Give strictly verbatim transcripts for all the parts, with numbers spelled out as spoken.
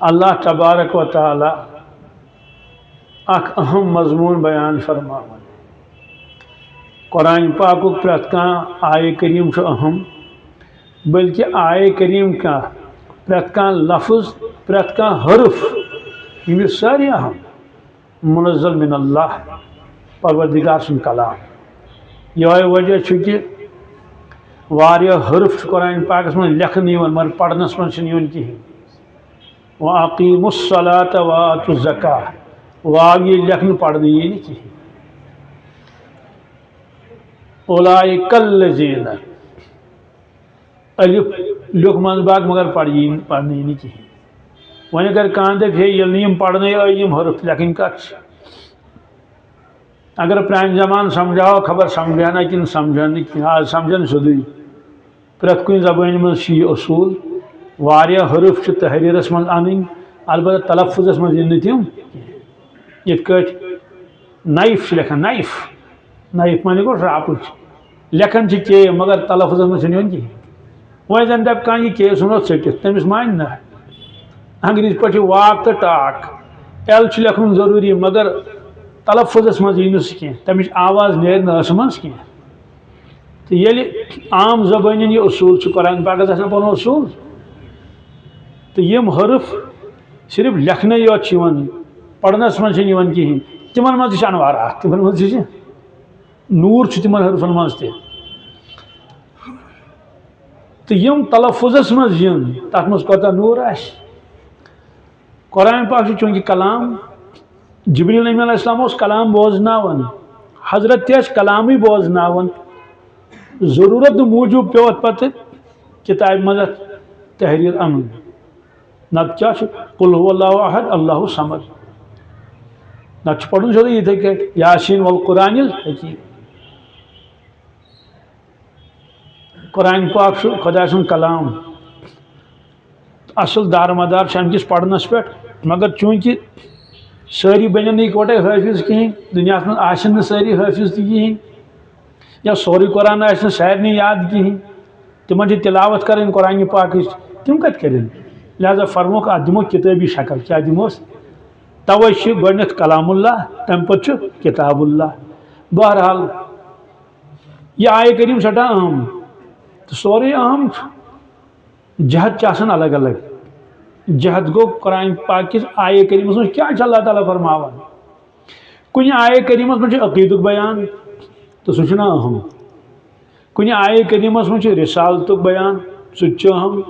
اللہ تبارک و تعالیٰ اکھ اہم مضمون بیان فرماوان۔ قرآن پاکُک پرٛٮ۪تھ کانٛہہ آیہِ کریم چھُ اہم، بلکہ آیہِ کریم کا پرٛٮ۪تھ کانٛہہ لفظ، پرٛٮ۪تھ کانٛہہ حرف، یِم چھِ سٲری اہم۔ منزل من اللہ، پروردگار سُنٛد کلام۔ یِہوٚے وجہ چھُ کہِ واریاہ حرف چھِ قرآن پاکس منٛز لیکھنہٕ یِوان، مگر پرنس منٛز چھِنہٕ یِوان کِہیٖنۍ۔ وَأَقِیمُوا الصَّلَاةَ وَآتُوا الزَّکَاةَ، واو یی لیکھنہٕ، پرنہٕ یی نہٕ کِہیٖنۍ۔ اولئک الذین، الف لیوٚکھ منٛز باگ، مگر پرنہٕ یی نہٕ کِہیٖنۍ۔ وۄنۍ اگر کانٛہہ دپہِ، ہے، ییٚلہِ نہٕ یِم پرنَے آیہِ، یِم حرف لیکھٕنۍ کتھ چھِ؟ اگر پرانہِ زمانہٕ سمجھاوو، خبر سمجھا نہ کِنہٕ سمجھا نہٕ کِہیٖنۍ۔ آز سمجھن سیوٚدُے۔ پرٛٮ۪تھ کُنہِ زبٲنۍ منٛز چھِ یہِ اصوٗل۔ واریاہ حرف چھِ تحریٖرس منٛز انٕنۍ، البتہ تلفظس منٛز یِن نہٕ تِم کینٛہہ۔ یِتھ کٲٹھۍ نایف چھِ لیکھان، نایف، نایف معنی گوٚو راپٕچ۔ لیکھان چھِ کے، مگر تلفظس منٛز چھُنہٕ یِوان کِہیٖنۍ۔ وۄنۍ زن دپہِ کانٛہہ، یہِ کے ژھٕنو ژٔٹِتھ، تٔمِس مانہِ نہ۔ انگریزی پٲٹھۍ چھِ واک تہٕ ٹاک، ایل چھُ لیکھُن ضروٗری، مگر تلفظس منٛز یی نہٕ سُہ کینٛہہ، تمِچ آواز نیرِ نہٕ ٲسہٕ منٛز کینٛہہ۔ تہٕ ییٚلہِ عام زبٲنٮ۪ن یہِ اصوٗل چھُ، قرآن پاکس آسان پنُن اصوٗل، تہٕ یِم حرف صرف لیکھنَے یوت چھِ یِوان، پرنس منٛز چھِنہٕ یِوان کِہیٖنۍ، تِمن منٛز تہِ چھِ انوارات، تِمن منٛز تہِ چھِ نوٗر چھُ تِمن حرفن منٛز تہِ۔ تہٕ یِم تلفظس منٛز یِن، تتھ منٛز کوتاہ نوٗر آسہِ؟ قرآن پاک چھُ چوٗنٛکہِ کلام، جبریل امین علیہ السلام اوس کلام بوزناوان، حضرت تہِ ٲسۍ کلامٕے بوزناوان۔ ضروٗرت موٗجوٗب پیوٚو اتھ پتہٕ کتابہِ منٛز اتھ تحریر انُن۔ نتہٕ کیٛاہ چھُ؟ قل هو اللہ احد، اللہ صمد۔ نتہٕ چھُ پرُن سیوٚدُے یِتھے کٲٹھۍ، یاسین والقرآن الحکیم۔ قرآن پاک چھُ خۄداے سُنٛد کلام۔ اصل دارمدار چھُ امہِ کِس پرنس پٮ۪ٹھ، مگر چوٗنٛکہِ سٲری بنن نہٕ اکوٹے حٲفظ کِہیٖنۍ، دُنیاہس منٛز آسن نہٕ سٲری حٲفظ تہِ کِہیٖنۍ، یا سورُے قرآن آسہِ نہٕ سارنٕے یاد کِہیٖنۍ، تِمن چھِ تلاوت کرٕنۍ قرآن پاکٕچ، تِم کتہِ کرن؟ لہذا فرموکھ، اتھ دِمو کِتٲبی شکل۔ کیٛاہ دِموس؟ توے چھُ گۄڈٕنیتھ کلام اللہ، تمہِ پتہٕ چھُ کتاب اللہ۔ بہرحال، یہِ آیہِ کریم سٮ۪ٹھاہ اہم، تہٕ سورُے اہم چھُ۔ جہت چھِ آسان الگ الگ۔ جہت گوٚو قرآن پاک کِس آیہِ کریٖمس منٛز کیٛاہ چھُ اللہ تعالیٰ فرماوان؟ کُنہِ آیہِ کریٖمس منٛز چھُ عقیٖدُک بیان، تہٕ سُہ چھُنہٕ اہم۔ کُنہِ آیہِ کریٖمس منٛز چھُ رسالتُک بیان، سُہ تہِ چھُ اہم۔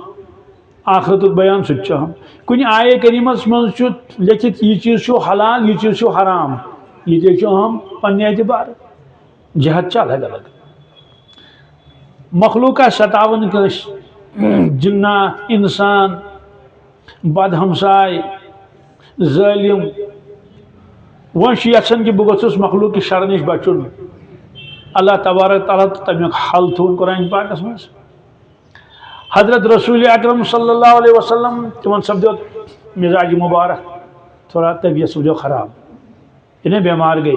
آخرتُک بیان، سُہ تہِ چھُ اہم۔ کُنہِ آیہِ کریٖمس منٛز چھُ لیکھِتھ، یہِ چیٖز چھُ حلال، یہِ چیٖز چھُ حرام، یہِ تہِ چھُ اہم پننہِ اعتبارٕ۔ جہت چھِ الگ الگ۔ مخلوق آسہِ ستاوان کٲنٛسہِ، جنات، انسان، بد ہمساے، ظٲلم۔ وۄنۍ چھُ یژھان کہِ بہٕ گوٚژھُس مخلوق کہِ شرٕ نِش بچُن۔ اللہ تبارک تعالیٰ تہٕ تمیُک حل تھوٚوُن قرآن پاکس منٛز۔ حضرت رسول اکرم صلی اللہ علیہ وسلم، تِمن سپدیو مزاج مبارک، تھوڑا طبیعت سپدیو خراب، یعنی بیمار گٔے۔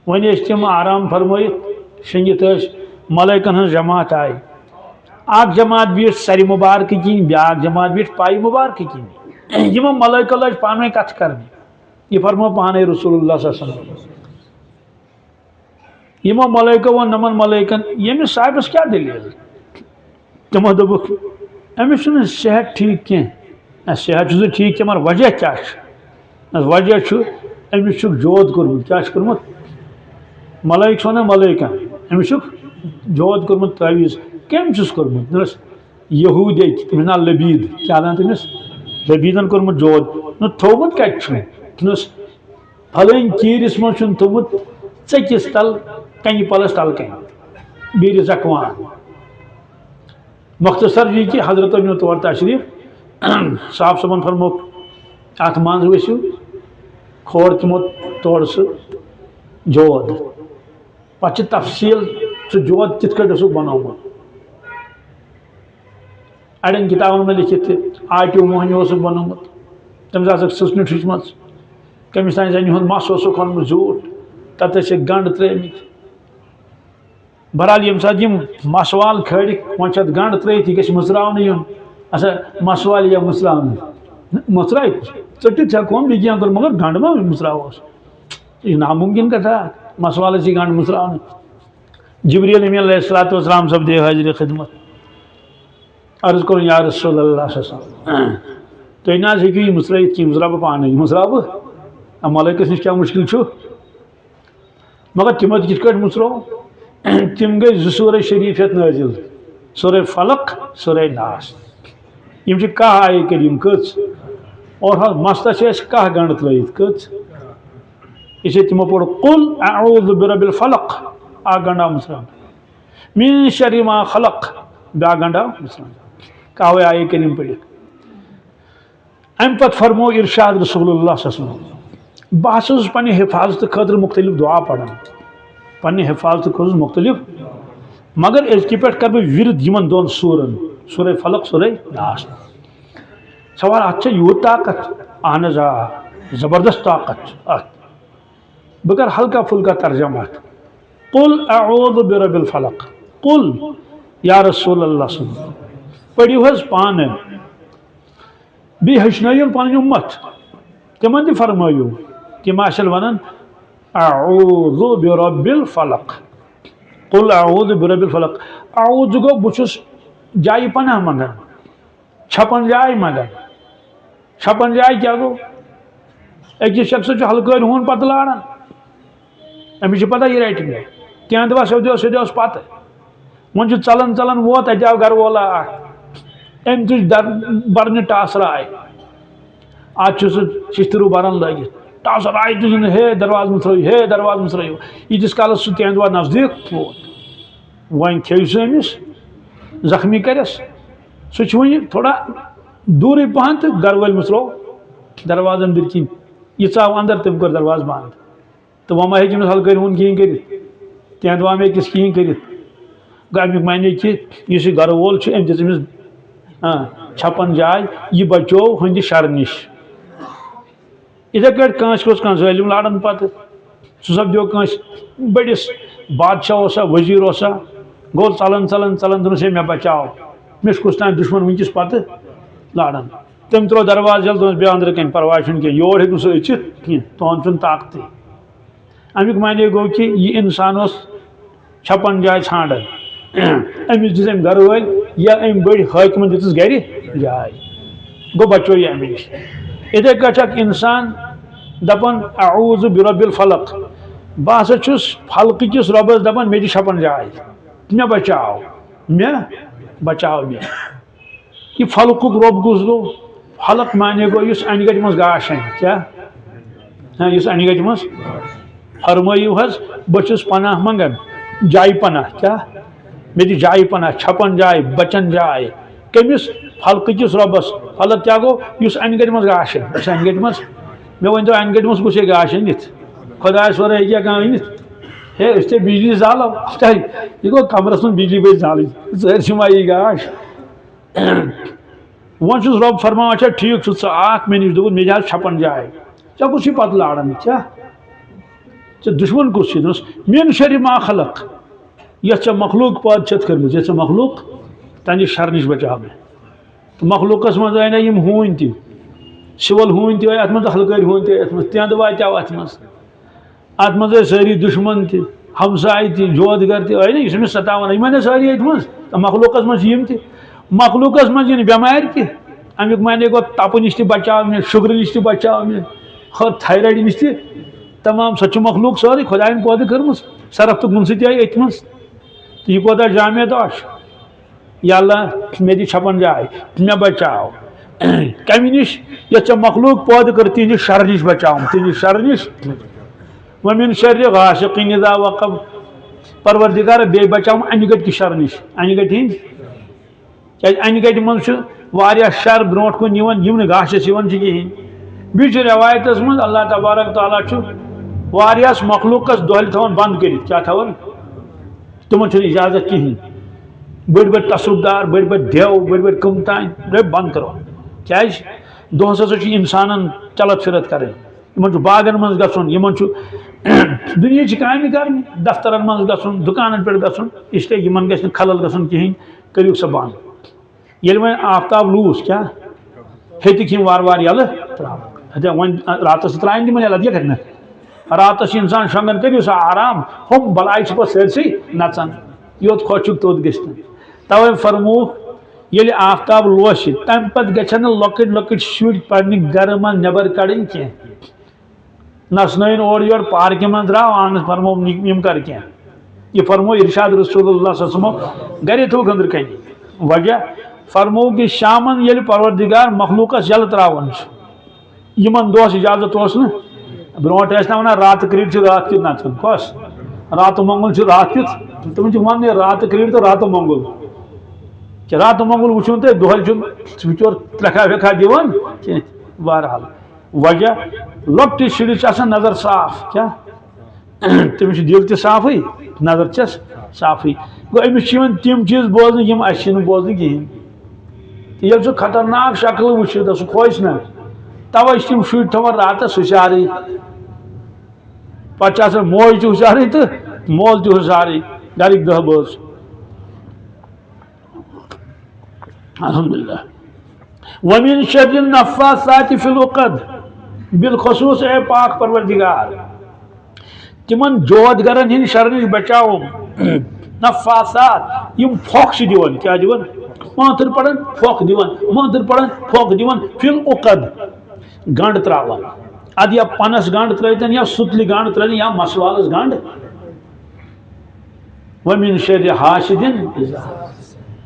وۄنۍ ٲسۍ تِم آرام فرمٲیِتھ شٔنگِتھ ٲسۍ، ملٲیکن ہٕنٛز جماعت آیہِ۔ اکھ جماعت بیٖٹھ سرِ مبارکہٕ کِنۍ، بیٛاکھ جماعت بیٖٹھ پایہِ مبارکہٕ کِنۍ۔ یِمو ملٲیکو لٲج پانہٕ ؤنۍ کتھٕ کرنہِ۔ یہِ فرموو پانے رسول اللہ صلی اللہ علیہ وسلم۔ یِمو ملٲیکو ووٚن نمن ملٲیکن، "ییٚمِس صاحبس کیٛاہ دٔلیٖل؟" تِمو دوٚپُکھ، "أمِس چھُنہٕ صحت ٹھیٖک کینٛہہ۔" نہ، صحت چھُس نہٕ ٹھیٖک کینٛہہ، مگر وجہ کیٛاہ چھُ؟ نہ، وجہ چھُ، أمِس چھُکھ جود کوٚرمُت۔ کیٛاہ چھُ کوٚرمُت؟ ملٲیِک چھِ وَنان ملٲیکَن، أمِس چھُکھ جود کوٚرمُت، تعویٖذ۔ کٔمۍ چھُس کوٚرمُت؟ دوٚپنَس، یہوٗدۍ أکۍ، تٔمِس ناو لبیٖد۔ کیٛاہ وَنان تٔمِس؟ لبیٖدَن کوٚرمُت جود۔ نہ، تھوٚومُت کَتہِ چھُ؟ دوٚپنَس، پھلٲنۍ کیٖرِس منٛز چھُن تھوٚمُت ژٔکِس تل، کنہِ پلس تل کنہِ، بیٖرِ زکوان۔ مختصر یہِ کہِ حضرت نیوٗ تور تشریٖف، صاحب صٲبن فرمووُکھ، "اتھ منٛز ؤسِو"، کھور تِمو تورٕ سُہ جود۔ پتہٕ چھِ تفصیٖل سُہ جود کِتھ کٲٹھۍ اوسُکھ بنوومُت۔ اڑٮ۪ن کتابن منٛز لیکھِتھ تہِ آٹیو مۄہنیو اوسُکھ بنوومُت، تٔمِس آسَکھ سٕژنہِ ٹھُچمٕژ، کٔمِس تام زَنہِ ہُنٛد مَس اوسُکھ اوٚنمُت زیوٗٹھ، تَتھ ٲسِکھ گنٛڈ ترٛٲومٕتۍ۔ بہرحال، ییٚمہِ ساتہٕ یِم مَس وال کھٲلِکھ، وۄنۍ چھِ اَتھ گنٛڈ ترٛٲوِتھ، یہِ گژھِ مٕژراونہٕ یُن۔ اچھا، مَس وال یا مٕژراونہٕ؟ مُژراے کُس؟ ژٔٹِتھ ہٮ۪کہون بیٚیہِ کینٛہہ کٔر، مگر گنٛڈ ما مُژراوہوس؟ یہِ چھِ نامُمکِن کتھا، مسوالس یہِ گنٛڈ مُژراونہٕ۔ جبریل امین علیہ الصلوۃ والسلام صٲب دے حاضر خدمت۔ عرض کوٚرُن، یا رسول اللہ صلی اللہ علیہ وسلم، تُہۍ نہ حظ ہیٚکِو یہِ مُژرٲیِتھ کینٛہہ، یہِ مُژراو بہٕ پانے، یہِ مُژراو بہٕ۔ اَمہِ ملٲکس نِش کیٛاہ مُشکِل چھُ؟ مگر تِمو تہِ کِتھ کٲٹھۍ مُژرو؟ تِم گٔے زٕ سورہ شریٖف ہٮ۪تھ نٲزِل، سورہ فلق، سورہ ناس۔ یِم چھِ کاہ آیہِ کریم، کٔژ؟ اور حظ مستس چھِ اَسہِ کاہ گنٛڈٕ ترٲیِتھ، کٔژ؟ یہِ چھِ تِمو پوٚر قل اعوذ برب الفلق، اکھ گنٛڈٕ آو مُژراونہٕ۔ من شر ما خلق، بیٛاکھ گنٛڈٕ آو مُژراونہٕ۔ کاہوے آیہِ کریم پٔرِتھ۔ امہِ پتہٕ فرموو ارشاد رسول اللہ صلی اللہ علیہ وسلم، بہٕ ہسا چھُس پننہِ حفاظتہٕ خٲطرٕ مختلف دعا پران، پننہِ حفاظتہٕ خٲطرٕ مختلف، مگر أزکہِ پٮ۪ٹھ کرٕ بہٕ ورد یِمن دۄن سورن، سورہ فلق، سورہ ناس۔ سوال، اتھ چھا یوٗت طاقت؟ اہن حظ آ، زبردست طاقت چھُ اتھ۔ بہٕ کرٕ ہلکا پھُلکا ترجمہٕ اتھ۔ قل اعوذ برب الفلق۔ قل، یا رسول اللہ صلی اللہ علیہ وسلم، پٔرِو حظ پانہٕ۔ بیٚیہِ ہیٚچھنٲیِو پنٕنۍ اُمت، تِمن تہِ فرمٲیِو۔ تِم آسن ونان، اعوذ برب الفلق، قل اعوذ برب الفلق۔ اعوذ گوٚو، بہٕ چھُس جایہِ پناہ منگان، چھپن جاے منگان۔ چھپن جاے کیٛاہ گوٚو؟ أکِس شخصس چھُ ہلکٲرۍ ہوٗن پتہٕ لاران، أمِس چھِ پتہ یہِ رٹہِ مےٚ۔ تِہنٛدِ وس سیوٚدُے اوس، سیوٚدُے اوس پتہٕ۔ وۄنۍ چھُ ژلان ژلان ووت، اتہِ آو گرٕ وولا اکھ۔ أمۍ تُج در-، برنہِ ٹاسہٕ راے۔ اتھ چھُ سُہ شِشتٕروٗ بران لٲگِتھ۔ ٹاسہٕ راے تُجن، ہے دروازٕ مہٕ ترٲیِو، ہے دروازٕ مہٕ ترٲیِو۔ ییٖتِس کالس سُہ تِہنٛدِ وس نزدیٖک ووت۔ وۄنۍ کھیٚیہِ سُہ أمِس، زخمی کرٮ۪س۔ سُہ چھُ وۄنۍ تھوڑا دوٗرٕے پہن تہٕ گرٕ وٲلۍ مُژروو دروازٕ أنٛدٕرۍ کِنۍ۔ یہِ ژاو اندر، تٔمۍ کوٚر دروازٕ بنٛد۔ تہٕ وۄنۍ ما ہیٚکہِ أمِس ہلکٲرۍ ہوٗن کِہیٖنۍ کٔرِتھ؟ تِہنٛدِ وۄنۍ ما ہیٚکِس کِہیٖنۍ کٔرِتھ؟ گوٚو اَمیُک معنی کہِ یُس یہِ گرٕ وول چھُ، أمۍ دِژ أمِس، آ، چھپن جاے، یہِ بچوو ہُہنٛدِ شرٕ نِش۔ یِتھے کٲٹھۍ کٲنٛسہِ اوس کانٛہہ ظٲلِم لاران پتہٕ، سُہ سپدیو کٲنٛسہِ بٔڑِس بادشاہ اوسا، وزیٖر اوسا، گوٚو ژلان ژلان ژلان دوٚپنَس، "ہے، مےٚ بچاو، مےٚ چھُ کُس تام دُشمن وٕنکِس پتہٕ لاران۔" تٔمۍ ترٛوو دروازٕ یَلہٕ، دوٚپنَس، "بیٚہہ أنٛدرٕ کَنہِ، پرواے چھُنہٕ کینٛہہ، یور ہیٚکہِ نہٕ سُہ أژِتھ کینٛہہ، تُہُنٛد چھُنہٕ طاقتٕے۔" اَمیُک معنی گوٚو کہِ یہِ اِنسان اوس چھپن جاے ژھانڈان۔ أمِس دِژ أمۍ گرٕ وٲلۍ یا أمۍ بٔڑۍ حٲکمن دِژٕس گرِ جاے، گوٚو بچو یہِ اَمہِ نِش۔ یِتھے کٲٹھۍ چھُ اکھ اِنسان دپان، "اعوذ برب الفلق"، بہٕ ہسا چھُس فلقہٕ کِس رۄبس دپان، مےٚ دِ چھپن جاے، مےٚ بچاو، مےٚ بچاو مےٚ۔ یہِ فلقُک رۄب کُس گوٚو؟ فلق معنی گوٚو یُس انہِ گٹہِ منٛز گاش انہِ۔ کیٛاہ؟ ہاں، یُس انہِ گٹہِ منٛز۔ فرمٲیِو حظ، بہٕ چھُس پناہ منٛگان، جایہِ پناہ۔ کیٛاہ؟ مےٚ دِ جایہِ پناہ، چھپن جاے، بچن جاے۔ کٔمِس؟ فلقہٕ کِس رۄبس۔ فلق کیٛاہ گوٚو؟ یُس انہِ گٹہِ منٛز گاش انہِ۔ یُس انہِ گٹہِ منٛز، مےٚ ؤنۍتو، انہِ گٹہِ منٛز کُس ہیٚکہِ گاش أنِتھ؟ خۄدایس ورٲے ہیٚکہِ کانٛہہ أنِتھ؟ ہے، أسۍ چھِ بجلی زالو۔ تۄہہِ، یہِ گوٚو کمرس منٛز بجلی بٔلۍ زالٕنۍ۔ ژٲرۍ چھِ ما یی گاش؟ وۄنۍ چھُس رۄب فرماوان، "اچھا، ٹھیٖک چھُ، ژٕ اکھ مےٚ نِش دوٚپُتھ، مےٚ دِ حظ چھپن جاے۔ ژےٚ کُس چھُے پتہٕ لاران؟ کیٛاہ؟ ژےٚ دُشمن کُس چھُے؟" دوٚپُس، "من شر ما خلق، یۄس ژےٚ مخلوق پٲدٕ چھَتھ کٔرمٕژ، یۄس ژےٚ مخلوق، تہنٛدِ شرٕ نِش بچاو مےٚ۔" تہٕ مخلوقس منٛز آے نہ یِم ہوٗنۍ تہِ، سِول ہوٗنۍ تہِ آے اتھ منٛز، تہٕ ہلکٲرۍ ہوٗنۍ تہِ آے اتھ منٛز، تینٛدٕ واتہِ آو اتھ منٛز۔ اتھ منٛز ٲسۍ سٲری دُشمن تہِ، ہمساے تہِ، جود گر تہِ، ٲے نہ، یہِ چھُ أمِس ستاوان، یِم ٲے نہ سٲری أتھۍ منٛز۔ تہٕ مخلوقس منٛز چھِ یِم تہِ، مخلوقس منٛز یِن بٮ۪مارِ تہِ، امیُک معنی گوٚو، تپہٕ نِش تہِ بچاو مےٚ، شُگرٕ نِش تہِ بچاو مےٚ، ہُہ تھایرایڈ نِش تہِ، تمام۔ سۄ چھِ مخلوق سٲرٕے خۄداین پٲدٕ کٔرمٕژ، سرف تہٕ گُنسہٕ تہِ آیہِ أتھۍ منٛز۔ تہٕ یہِ کوتاہ جامع دعا چھُ۔ یا اللہ، مےٚ دِ چھپن جاے، مےٚ بچاو۔ کمہِ نِش؟ یۄس ژےٚ مخلوق پٲدٕ کٔر، تِہنٛدِ شرٕ نِش بچاوُن، تِہنٛدِ شرٕ نِش۔ ومن شر غاسق اذا وقب۔ پروردگار، بیٚیہِ بچاوُن انہِ گٹہِ کہِ شرٕ نِش، انہِ گٹہِ ہِنٛدۍ۔ کیازِ انہِ گٹہِ منٛز چھُ واریاہ شر برونٛٹھ کُن یِوان، یِم نہٕ گاشس یِوان چھِ کِہیٖنۍ۔ بیٚیہِ چھُ رٮ۪وایتس منٛز، اللہ تبارک تعالیٰ چھُ واریاہس مخلوقس دۄہلہِ تھاوان بنٛد کٔرِتھ۔ کیٛاہ تھاوان؟ تِمن چھُنہٕ اجازت کِہیٖنۍ۔ بٔڑۍ بٔڑۍ تصرف دار، بٔڑۍ بٔڑۍ دیو، بٔڑۍ بٔڑۍ کٕم تام، گٔے بنٛد کرو۔ کیازِ؟ دۄہس ہسا چھُ انسانن چلت پھرت کرٕنۍ۔ یِمن چھُ باغن منٛز گژھُن، یِمن چھُ دُنیہٕچہِ کامہِ کرنہِ، دفترن منٛز گژھُن، دُکانن پٮ۪ٹھ گژھُن، اس لیے یِمن گژھِ نہٕ خلل گژھُن کِہیٖنۍ، کٔرِو سا بنٛد۔ ییٚلہِ وۄنۍ آفتاب لوٗس، کیٛاہ؟ ہیٚتِکھ یِم وارٕ وارٕ یَلہٕ ترٛاوٕنۍ۔ ہَتیا وۄنۍ راتَس تہِ ترٛایَن تِمَن یَلہٕ، اَدٕ کیٛاہ کَرِ نہٕ؟ راتَس چھِ اِنسان شۄنٛگان، کٔرِو سا آرام، ہُم بَلایہِ چھِ پَتہٕ سٲرسٕے نَژان۔ یوٚت خۄش چھُکھ توٚت گٔژھۍ تَن۔ تَوَے فرمووُکھ، ییٚلہِ آفتاب لوسہِ، تَمہِ پَتہٕ گژھن نہٕ لۄکٕٹۍ لۄکٕٹۍ شُرۍ پنٛنہِ گَرٕ منٛز نٮ۪بَر کَڑٕنۍ کینٛہہ۔ نژنٲیِن اورٕ یورٕ، پارکہِ منٛز درٛاو، آنگنس فرموو، یِم کر کینٛہہ۔ یہِ فرموو ارشاد رسول اللہ صلی اللہ علیہ وسلمو، گرے تھوٚوُکھ أنٛدرٕ کنہِ۔ وجہ فرموو کہِ شامن ییٚلہِ پروردگار مخلوقس یلہٕ تراوان چھُ، یِمن دۄہس اجازت اوس نہٕ۔ برونٛٹھ ٲسۍ نہ ونان، راتہٕ کرٛیٖڈ چھِ راتھ کیُتھ نژُن۔ کۄس؟ راتہٕ مۄنگُل چھُ راتھ کیُتھ۔ تِمن چھِ ونان، راتہٕ کرٛیٖڈ تہٕ راتہٕ مۄنگُل۔ کہِ راتہٕ مۄنگُل وٕچھُن تہٕ دۄہلہِ چھُنہٕ بِچور ترٛکھا ویکھا دِوان کینٛہہ۔ بہرحال، وجہ، لۄکٹِس شُرِس چھِ آسان نظر صاف۔ کیٛاہ؟ تٔمِس چھُ دِل تہِ صافٕے، نظر چھَس صافٕے۔ گوٚو، أمِس چھِ یِوان تِم چیٖز بوزنہٕ، یِم اَسہِ چھِنہٕ بوزنہٕ کِہیٖنۍ۔ تہٕ ییٚلہِ سُہ خطرناک شکل وٕچھِ تہٕ سُہ کھوژِ نہ۔ تَوَے چھِ تِم شُرۍ تھاوان راتَس ہُشارٕے۔ پَتہٕ چھِ آسان موج تہِ ہُشارٕے تہٕ مول تہِ ہُشارٕے، گَرٕکۍ دَہ بٲژ۔ الحمدللہ۔ ومن شر النفاثات فی العقد، بالخصوص اے پاک پروردگار، تِمن جود گرن ہٕنٛدِ شرٕ نِش بچاوُن۔ نفاثات، یِم پھۄکھ چھِ دِوان، کیٛاہ دِوان؟ مانتر پڑان پھۄکھ دِوان، مانتر پڑان پھۄکھ دِوان، فی العقد، گنڈ تراوان۔ ادٕ یا پنس گنڈ ترٲوتن، یا سُتلہِ گنڈ ترٲوتن، یا مسوالس گنڈ۔ ومن شر حاسد،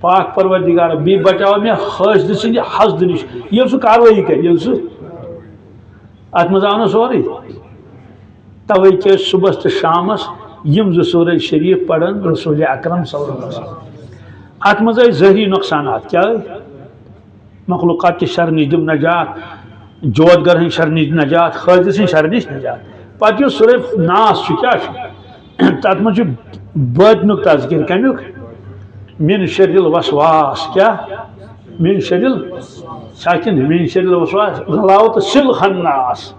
پاک پروردگار، بیٚیہِ بچاو مےٚ حاسد سٕنٛدِ حسدٕ نِش۔ ییٚلہِ سُہ کاروٲیی کرِ، ییٚلہِ سُہ، اتھ منٛز آو نہ سورُے۔ توے چھِ أسۍ صبحس تہٕ شامس یِم زٕ سورہ شریف پران رسول اکرم صلی اللہ علیہ وسلم۔ اتھ منٛز ٲسۍ ظٲہری نۄقصانات۔ کیٛاہ ٲسۍ؟ مخلوقات کہِ شر نِش دِم نجات، جود گر ہٕنٛدِ شر نِش نجات، حٲجِس ہٕنٛدِ شر نِش نجات۔ پتہٕ یُس سورہ ناس چھُ، کیٛاہ چھُ؟ تتھ منٛز چھُ باطنُک تذکر۔ کمیُک؟ من شر الوسواس۔ کیٛاہ؟ من شر ال-، ساکن، من شر الوسواس، غلاوت سل خناس۔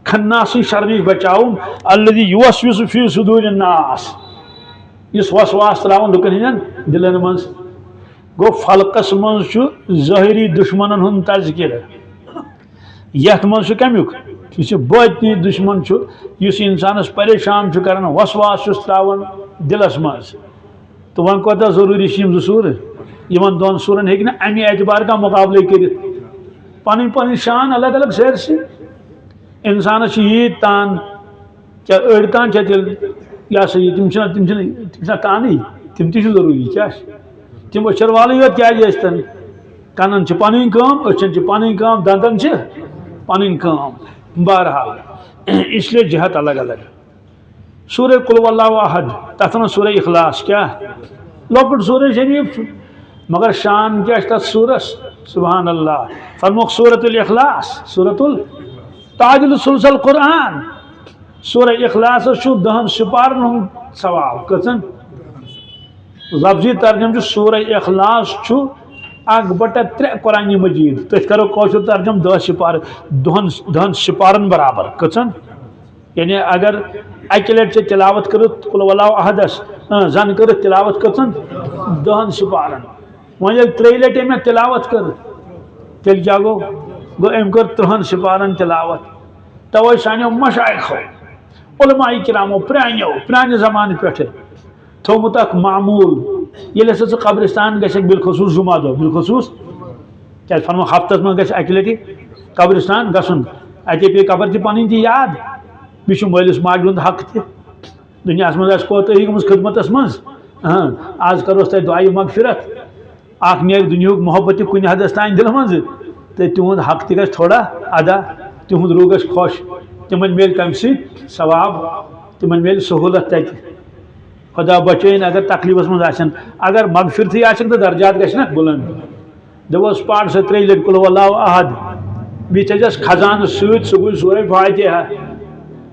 خناس سٕنٛدِ شر نِش بچاوُن، الذی یوسوس فی صدور الناس، یُس وسواس تراوان لُکن ہٕنٛدٮ۪ن دِلن منٛز۔ گوٚو، فلقس منٛز چھُ ظٲہری دُشمنن ہُنٛد تذکرٕ۔ یتھ منٛز چھُ کمیُک؟ یُس یہِ باطنی دُشمن چھُ، یُس انسانس پریشان چھُ کران، وسواس چھُس تراوان دِلس منٛز۔ تہٕ وۄنۍ کوتاہ ضروٗری چھِ یِم زٕ سوٗرٕ؟ یِمن دۄن سوٗرن ہیٚکہِ نہٕ اَمہِ اعتبار کانٛہہ مُقابلے کٔرِتھ۔ پنٕنۍ پنٕنۍ شان الگ الگ سٲرسٕے۔ انسانس چھِ ییٖتۍ تان، کیٛاہ أڑۍ تان چھا تیٚلہِ، یہِ ہسا یہِ، تِم چھِنہ، تِم چھِنہ، تِم چھِنہ تانٕے، تِم تہِ چھِ ضروٗری۔ کیٛاہ چھِ؟ تِم أچھر والٕے یوت کیٛازِ ٲسۍ تن؟ کنن چھِ پنٕنۍ کٲم، أچھن چھِ پنٕنۍ کٲم، دندن چھِ پنٕنۍ کٲم۔ بہرحال، اس لیے جہت الگ الگ۔ سورہ قل ہو اللہ احد، تتھ ونان سورہ اخلاص۔ کیٛاہ؟ لۄکُٹ سورہ شریف چھُ، مگر شان کیٛاہ چھُ تتھ سورس؟ سبحان اللہ۔ فرموکھ سورۃ الاخلاص، سورۃ ال-، تعدل ثلث القرآن۔ سورہ اخلاصس چھُ دہن سپارن ہُنٛد ثواب۔ کٔژن؟ لفظی ترجمہٕ چھُ، سورہ اخلاص چھُ اکھ بٹہ ترٛےٚ قرآن مجید۔ تٔتھۍ کرو کٲشُر ترجمہٕ، دہ سپارٕ، دہن، دہن سپارن برابر۔ کٔژن؟ یعنی اگر اکہِ لٹہِ ژےٚ تلاوت کٔرٕتھ قل ہو اللہ احدس، اۭں، زن کٔرٕتھ تلاوت کٔژن؟ دہن سپارن۔ وۄنۍ ییٚلہِ ترٛیٚیہِ لٹہِ مےٚ تلاوت کٔر، تیٚلہِ کیٛاہ گوٚو؟ گوٚو، أمۍ کٔر ترٕٛہن سپارن تلاوت۔ توے سانیو مشایخو، علماء کرامو، پرٛانیو، پرٛانہِ زمانہٕ پٮ۪ٹھٕ تھوٚومُت اکھ معموٗل، ییٚلہِ ہسا ژٕ قبرستان گژھکھ، بالخصوص جمعہ دۄہ، بالخصوص، کیٛازِ فرمو ہفتس منٛز گژھِ اکہِ لٹہِ قبرستان گژھُن، اتے پیٚیہِ قبر تہِ پنٕنۍ تہِ یاد، بیٚیہِ چھُ مٲلِس ماجہِ ہُنٛد حق تہِ۔ دُنیاہَس منٛز آسہِ کوتٲہی گٔمٕژ خدمتَس منٛز، اہن، آز کَروس تۄہہِ دُعایہِ مغفرت۔ اَکھ نیرِ دُنیاہُک محبت تہِ کُنہِ حدَس تام دِلہٕ منٛزٕ، تہٕ تِہُنٛد حق تہِ گژھِ تھوڑا ادا، تِہُنٛد روح گژھِ خۄش، تِمَن میلہِ تَمہِ سۭتۍ ثواب، تِمَن میلہِ سہوٗلت تَتہِ۔ خۄدا بچٲیِن اگر تکلیٖفَس منٛز آسن، اگر مغفرتٕے آسٮ۪کھ تہٕ درجات گژھِ نہ بُلنٛد۔ دوٚپُس، پَر سا ترٛیٚیہِ لَٹہِ قل ہو اللہ احد۔ بیٚیہِ تھٲیزٮ۪س خزانہٕ سۭتۍ، سُہ گوٚو سورہ فاتحہ۔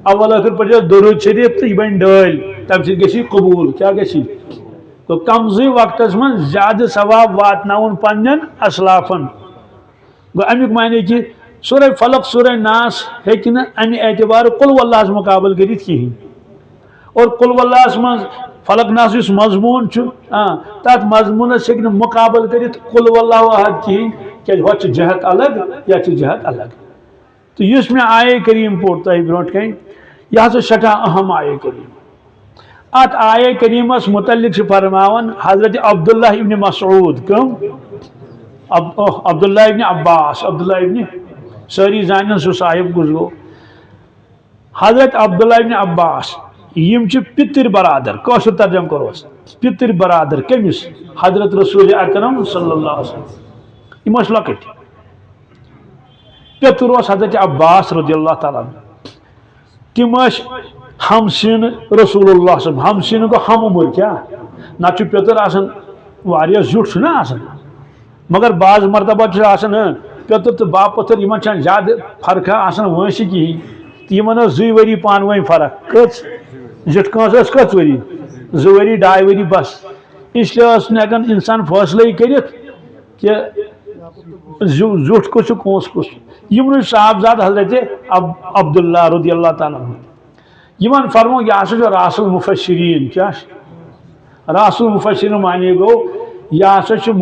اول ٲخٕر پٔرۍزٮ۪س درود شریف تہٕ یہِ بَنہِ ڈٲلۍ، تَمہِ سۭتۍ گژھِ یہِ قبوٗل۔ کیٛاہ گژھِ؟ گوٚو، کمزٕے وقتس منٛز زیادٕ ثواب واتناوُن پننٮ۪ن اسلافن۔ گوٚو، اَمیُک معنی کہِ سورہ فلق، سورہ ناس ہیٚکہِ نہٕ اَمہِ اعتبارٕ قل ہو اللہس مُقابلہٕ کٔرِتھ کِہیٖنۍ۔ اور قل ہو اللہس منٛز فلق ناس یُس مضموٗن چھُ، آ، تَتھ مضموٗنَس ہیٚکہِ نہٕ مُقابلہٕ کٔرِتھ قل ہو اللہ احد کِہیٖنۍ، کیٛازِ ہۄتھ چھِ جہت الگ، یَتھ چھِ جہت الگ۔ تہٕ یُس مےٚ آیے کریم پوٚر تۄہہِ برونٛٹھ کَنہِ، یہِ ہسا چھِ سٮ۪ٹھاہ اہم آیے کریم۔ اَتھ آیے کریٖمَس مُتعلِق چھِ فرماوان حضرت عبداللہ ابن مسعود، کٕم؟ عب-، اوہ، عبداللہ ابن عباس، عبداللہ ابن، سٲری زانن سُہ صاحب کُس گوٚو۔ حضرت عبداللہ ابن عباس، یِم چھِ پِتٕرۍ برادر، کٲشُر ترجمہٕ کَروس، پِتٕرۍ برادر کٔمِس؟ حضرت رسول اکرم صلی اللہ علیہ وسلم۔ یِم ٲسۍ لۄکٕٹۍ۔ پیٚتُر اوس حضرت عباس رضی اللہ تعالیٰ عنہ۔ تِم ٲسۍ ہمسیٖنہٕ رسول اللہ صلی اللہ علیہ وسلم، ہمسیٖنہٕ گوٚو ہم عمر، کیٛاہ؟ نَتہٕ چھُ پیٚتُر آسان واریاہ زیُٹھ، چھُنہ آسان؟ مگر بعض مرتبہ چھُ آسان، ہاں، پیٚتُر تہٕ باپٲتھٕر، یِمن چھَنہٕ زیادٕ فرقہ آسان وٲنٛسہِ کِہیٖنۍ۔ تہٕ یِمن ٲس زٕے ؤری پانہٕ ؤنۍ فرق۔ کٔژ؟ زِٹھٕ کٲنٛسہِ ٲس کٔژ ؤری؟ زٕ ؤری، ڈاے ؤری بس۔ اس لیے ٲس نہٕ ہٮ۪کان اِنسان فٲصلَے کٔرِتھ کہِ زیُ-، زیُٹھ کُس چھُ، کٲنٛسہِ کُس چھُ۔ یِمنٕے صاحبزادٕ حضرت عب-، عبداللہ رضی اللہ تعالیٰ عنہ۔ یِمن فرموو، یہِ ہسا چھُ رأس المفسرین۔ کیٛاہ چھُ؟ رأس المفسرین معنی گوٚو، یہِ ہسا چھُ